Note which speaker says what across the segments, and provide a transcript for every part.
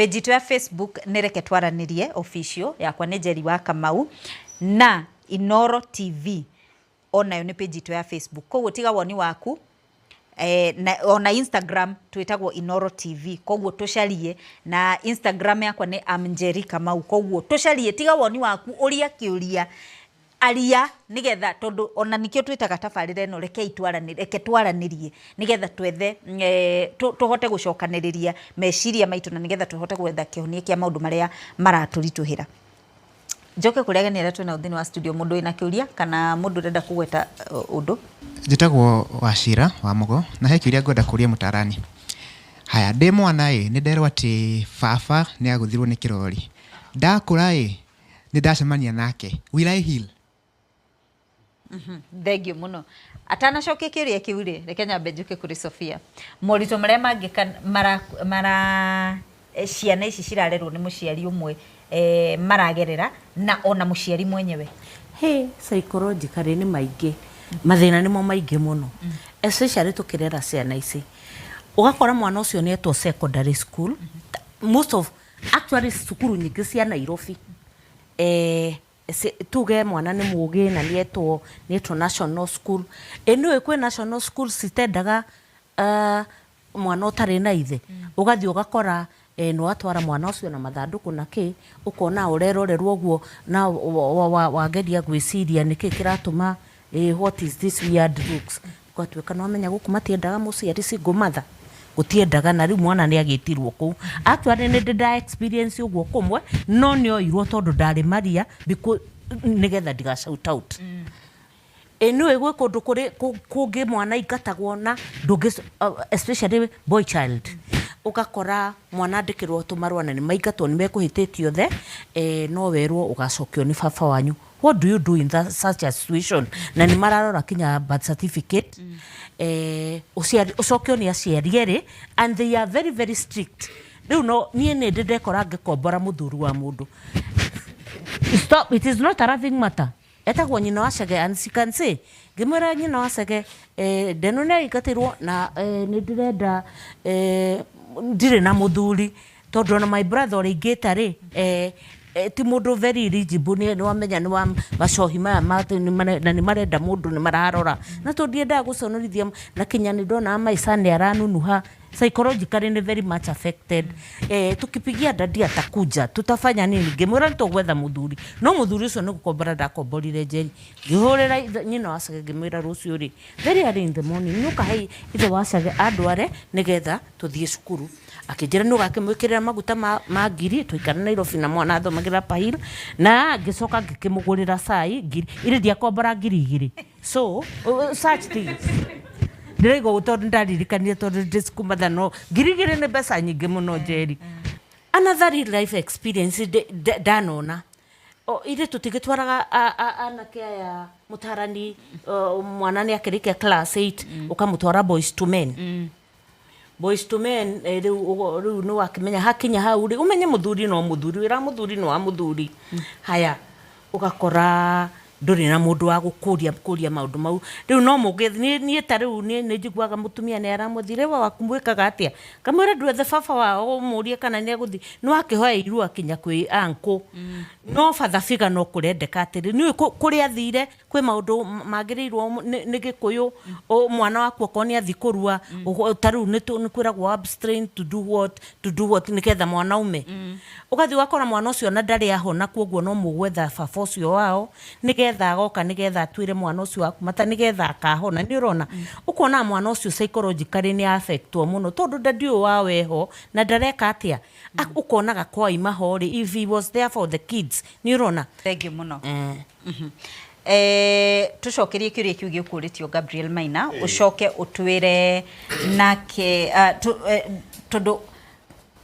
Speaker 1: Page itũ ya Facebook nĩ Reke Twaranĩrie Official, yakwa nĩ Njeri wa Kamau, na Inoro TV onayo nĩ page itũ ya Facebook. Koguo tiga woni waku na, ona Instagram twĩtagwo Inoro TV, koguo tũcarie, na Instagram yakwa nĩ am Njeri Kamau, koguo tũcarie, tiga woni waku, ũria kĩũria, aria, nĩgetha tondũ ona nĩkĩo twĩtaga tabarĩra ĩno rekei twaranĩrie, reke twaranĩrie nĩgetha twethe tũhote gũcokanĩrĩria meciria maitũ na nĩgetha tũhote gwetha kĩhonia kĩa maũndũ marĩa maratũritũhĩra. Njoke kũrĩ ageni arĩa twĩnao thĩinĩ wa studio, mũndũ wĩna kĩũria kana mũndũ ũrenda kũgweta ũndũ.
Speaker 2: Njĩtagwo Wachira wa Mũgo na he kĩũria ngwenda kũria mũtarani. Haya, ndĩ mwana ĩ, nĩ nderwo atĩ baba nĩ agũthirwo nĩ kĩrori. Ndakũra ĩ, nĩ ndacemania nake. Will I heal?
Speaker 1: Thengiũ mũno. Atanacokia kĩũria kĩu rĩ, reke nyambe njũke kũrĩ Sophia. Moritũ marĩa mangĩ mara, mara ciana ici cirarerwo nĩ mũciari ũmwe maragerera na ona mũciari mwenyewe.
Speaker 3: Hĩ, psychologically nĩ maingĩ, mathĩna nĩmo maingĩ mũno, especially tũkĩrera ciana ici. Ũgakora mwana ũcio nĩ etwo secondary school, most of, actually cukuru nyingĩ cia Nairobi, tuge mwana nĩ mũgĩ na nĩ etwo national school. Ĩ nĩũĩ kwĩ national school citendaga mwana ũtarĩ na ithe? Ũgathiĩ ũgakora nĩ watwara mwana ũcio na mathandũkũ na kĩ, ũkona ũrerorerwo ũguo na wageria gwĩciria nĩkĩ kĩratũma, what is this weird looks? Ũgatuĩka nĩ wamenya gũkũ matiendaga mũciari single mother, gũtiendaga, na rĩu mwana nĩ agĩtirwo kũu. Actually nĩ ndĩ nda experience ũguo kũmwe, no nĩ oirwo tondũ ndarĩ maria nĩgetha ndiga shout out. Ĩ nĩũĩ gwĩ kũndũ kũrĩ kũngĩ mwana aingatagwo na ndũngĩ, especially boy child. Ũgakora mwana andĩkĩrwo tũmarũa na nĩ maingatwo nĩ mekũhĩtĩtie othe, no werwo ũgacokio nĩ baba wanyu. What do you do in that such a situation? Na nĩ mararora kinya birth certificate. Ũcokio nĩ aciari erĩ and they are very very strict. Rĩu no niĩ nĩ ndĩ ndekora ngĩkombora mũthuri wa mũndũ. Stop, it is not a laughing matter. Etagwo nyina wa Chege and she can say, ngĩmwĩra nyina wa Chege, Ndeno nĩ aingatĩrwo na nĩ ndĩrenda, ndirĩ na mũthuri tondũ ona my brother ũrĩa ingĩta rĩ, ti mũndũ very eligible, nĩ wamenya nĩ wa macohi maya na nĩ marenda mũndũ nĩ mararora na tondũ ndiendaga gũconorithia na kinya nĩ ndonaga my son nĩ aranunuha psychologically nĩ very much affected. Tukipigia dadi atakuja, tutafanya nini? Ngĩmwĩra nĩ tũgwetha mũthuri, no mũthuri ũcio nĩ gũkombora ndakomborire Njeri. Ngĩhũrĩra nyina wa Chege ngĩmwĩra rũciũ rĩ, very early in the morning nĩ ũkahe ithe wa Chege andware nĩgetha tũthiĩ cukuru. Akĩnjĩra nĩ ũgakĩmwĩkĩrĩra maguta ma ngiri, twaikara Nairobi na mwana athomagĩra Pahil, na ngĩcoka ngĩkĩmũgũrĩra cai ngiri irĩ, ndiakombora 2000. So such things ndĩraigua ũguo tondũ ndaririkanire tondũ ndĩ cukuru no 2000 nĩ mbeca nyingĩ mũno Njeri. Another real life experience ndanona, ithuĩ tũtigĩtwaraga anake aya mũtarani, mwana nĩ akĩrĩkia class 8 ũkamũtwara Boys to Men. Boys to Men, rĩu nĩ wakĩmenya hakinya hau rĩ, ũmenye mũthuri no mũthuri, wĩra wa mũthuri no wa mũthuri. Haya, ũgakora ndũrĩ na mũndũ wa gũkũria kũria maũndũ mau, rĩu no mũngĩ niĩ ta rĩu nĩ njiguaga mũtumia nĩ aramũthire we waku mwĩkaga atĩa, kamwĩra ndwethe baba wao ũmũrie kana nĩ egũthiĩ, nĩ wakĩhoya irua kinya kwĩ uncle, no father figure no kũrendeka atĩrĩ nĩũĩ kũrĩa athire kwĩ maũndũ magĩrĩirwo nĩ gĩkũyũ, mwana waku okorwo nĩ athi kũrua, ta rĩu nĩ kwĩragwo abstain to do what, to do what, nĩgetha mwana ume. Ũgathiĩ ũgakora mwana ũcio ona ndarĩ ahona, koguo no mũgwetha baba ũcio wao nĩgetha agoka nĩgetha atuĩre mwana ũcio waku mata nĩgetha akahona. Nĩ ũrona ũkona mwana ũcio psychologically nĩ affectwo mũno tondũ dadi ũyũ wao eho na ndareka atĩa. Ũkonaga kwaima ho rĩ, if he was there for the kids, nĩ ũrona.
Speaker 1: Thank you mũno. Tucokerie kĩũria kĩu gĩkũrĩtio Gabriel Maina, ũcoke ũtwĩre nake tondũ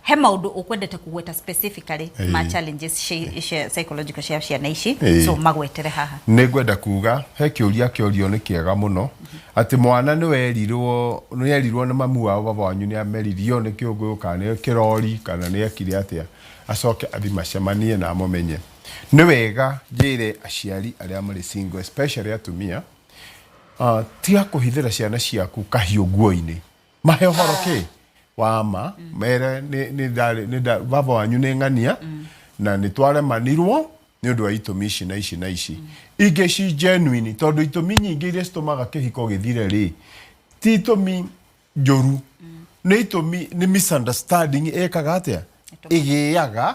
Speaker 1: he maũndũ ũkwendete kũgweta specifically ma challenges cia psychological cia ciana ici, so magwetere haha.
Speaker 4: Nĩ ngwenda kuga he kĩũria kĩorio nĩ kĩega mũno, atĩ mwana nĩ werirwo nĩ erirwo nĩ mamu wao baba wanyu nĩ ameririo nĩ kĩũngũyũ kana nĩ kĩrori kana nĩ ekire atĩa, acoke athi macemanie na amũmenye. Nĩ wega njĩre aciari arĩa marĩ single, especially atumia, tiga kũhithĩra ciana ciaku kahiũ nguo-inĩ, mahe ũhoro kĩ Wa ma mere baba wanyu nĩ ng'ania na nĩ twaremanirwo nĩ ũndũ wa itũmi ici na ici na ici ingĩ ci genuine, tondũ itũmi nyingĩ iria citũmaga kĩhiko gĩthire rĩ, ti itũmi njũru, nĩ itũmi nĩ misunderstanding ĩkaga atĩa, ĩgĩaga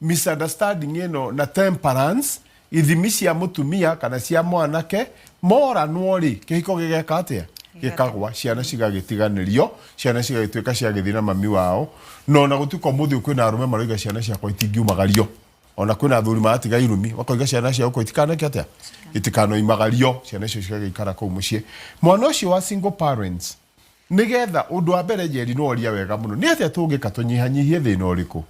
Speaker 4: misunderstanding ĩno na temperance, ithimi cia mũtumia kana cia mwanake moranwo rĩ, kĩhiko gĩgeka atĩa? Gĩkagwa, ciana cigagĩtiganĩrio, ciana cigagĩtuĩka ciagĩthiĩ na mami wao. No ona gũtuĩka ũmũthĩ ũyũ kwĩna arũme maroiga ciana ciakwa itingiumagario, ona kwĩna athuri maratiga irumi makoiga ciana ciao ko itikaneke atĩa, itikanoimagario, ciana icio cigagĩikara kũu mũciĩ. Mwana ũcio wa single parents, nigetha ũndũ wa mbere, Njeri, no oria wega mũno, nĩ atĩa tũngĩka tũnyihanyihie thĩna ũrĩkũ?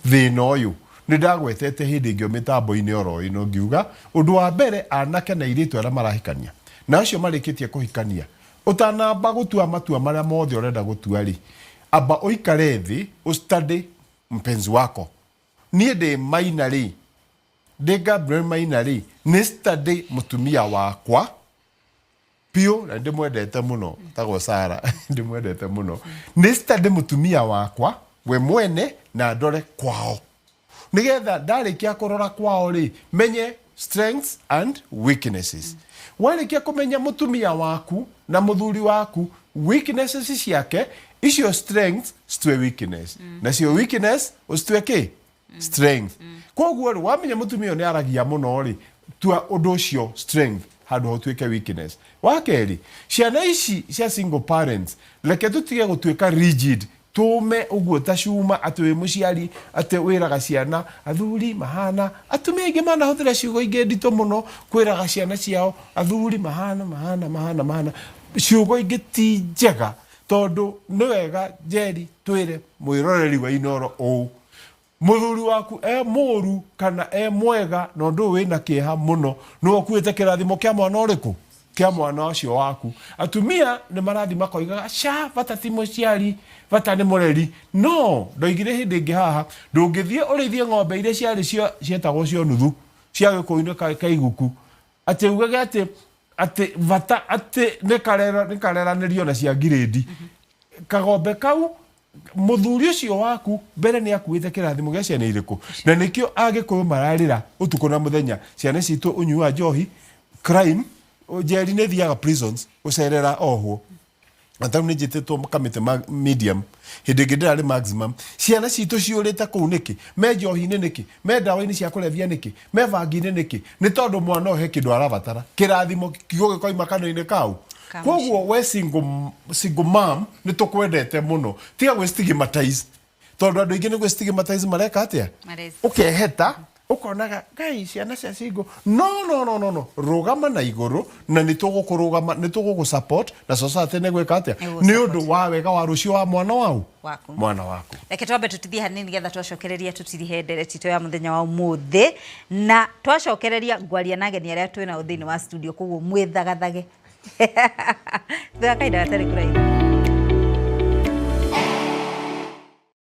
Speaker 4: Thĩna ũyũ nĩ ndagwetete hĩndĩ ĩngĩ o mĩtambo-inĩ oro ĩno, ngiuga ũndũ wa mbere, anake na airĩtu arĩa marahikania na acio marĩkĩtie kũhikania, ũtanamba gũtua matua marĩa mothe ũrenda gũtua rĩ, amba ũikare thĩ, ũstudy mpenzi wako. Niĩ ndĩ Maina rĩ, ndĩ Gabriel Maina rĩ, nĩ study mũtumia wakwa biũ na ndĩmwendete mũno, tagwo Sara, ndĩmwendete mũno. Nĩ study mũtumia wakwa we mwene na ndore kwao, nigetha ndarĩkia kũrora kwao rĩ, menye strengths and weaknesses. Warĩkia kũmenya mũtumia waku na mũthuri waku weaknesses ciake icio, strengths citue weakness, nacio weakness ũcitue kĩ? Strength. Koguo rĩ, wamenya mũtumia ũyũ nĩ aragia mũno rĩ, tua ũndũ ũcio strength handũ ha ũtuĩke weakness. Wa kerĩ, ciana ici cia single parents, reke tũtige gũtuĩka rigid, tũme ũguo ta cuma, atĩ wĩ mũciari atĩ wĩraga ciana athuri mahana. Atumia aingĩ manahũthĩra ciugo ingĩ nditũ mũno kwĩraga ciana ciao athuri mahana mahana mahana mahana, ciugo ingĩ ti njega, tondũ nĩ wega, Njeri, twĩre mwĩroreri wa Inoro ũũ, mũthuri waku e mũru kana e mwega, na ũndũ ũyũ wĩna kĩeha mũno, nĩwe ũkuĩte kĩrathimo kĩa mwana ũrĩkũ, kĩa mwana ũcio waku. Atumia nĩ marathi makoigaga ca bata ti mũciari, bata nĩ mũreri. No ndoigire hĩndĩ ĩngĩ haha, ndũngĩthiĩ ũrĩithie ng'ombe iria ciarĩ cio cietagwo cio nuthu cia gĩkũyũ-inĩ ka iguku, atĩ ugage atĩ bata atĩ nĩ kareranĩrio na cia ngirĩndi kagombe kau. Mũthuri ũcio waku mbere nĩ akuĩte kĩrathimo gĩa ciana irĩkũ? Na nĩkĩo Agĩkũyũ mararĩra ũtukũ na mũthenya, ciana citũ, ũnyui wa njohi, crime. Njeri nĩ thiaga prisons gũcerera ohwo, na tarĩu nĩ njĩtĩtwo kamĩtĩ medium, hĩndĩ ĩngĩ ndĩrarĩ maximum. Ciana citũ ciũrĩte kũu nĩkĩ? Me njohi-inĩ nĩkĩ? Me ndawa-inĩ cia kũrebia nĩkĩ? Me bangi-inĩ nĩkĩ? Nĩ tondũ mwana ũyũ he kĩndũ arabatara, kĩrathimo kiugo gĩkoima kanua-inĩ kau.
Speaker 1: Ka.
Speaker 4: Koguo we single mom, nĩ tũkwendete mũno, tiga gwĩ stigmatize, tondũ andũ aingĩ nĩ gwĩ stigmatize mareka atĩa? Ũkeheta ũkonaga ngai ciana cia single. No, no, no, no, no, rũgama na igũrũ, na nĩ tũgũkũrũgama, nĩ tũgũgũ support, na society nĩ gwĩka atĩa?
Speaker 1: Nĩ
Speaker 4: nĩ ũndũ wa wega wa rũciũ wa mwana wau.
Speaker 1: Waku.
Speaker 4: Mwana waku.
Speaker 1: Reke twambe tũtithie hanini, nĩgetha twacokereria tũtirihe ndereti itũ ya mũthenya wa ũmũthĩ, na twacokereria ngwaria na ageni arĩa twĩ nao thĩinĩ wa studio. Koguo mwĩthagathage thutha kahinda gatarĩ kũraihu.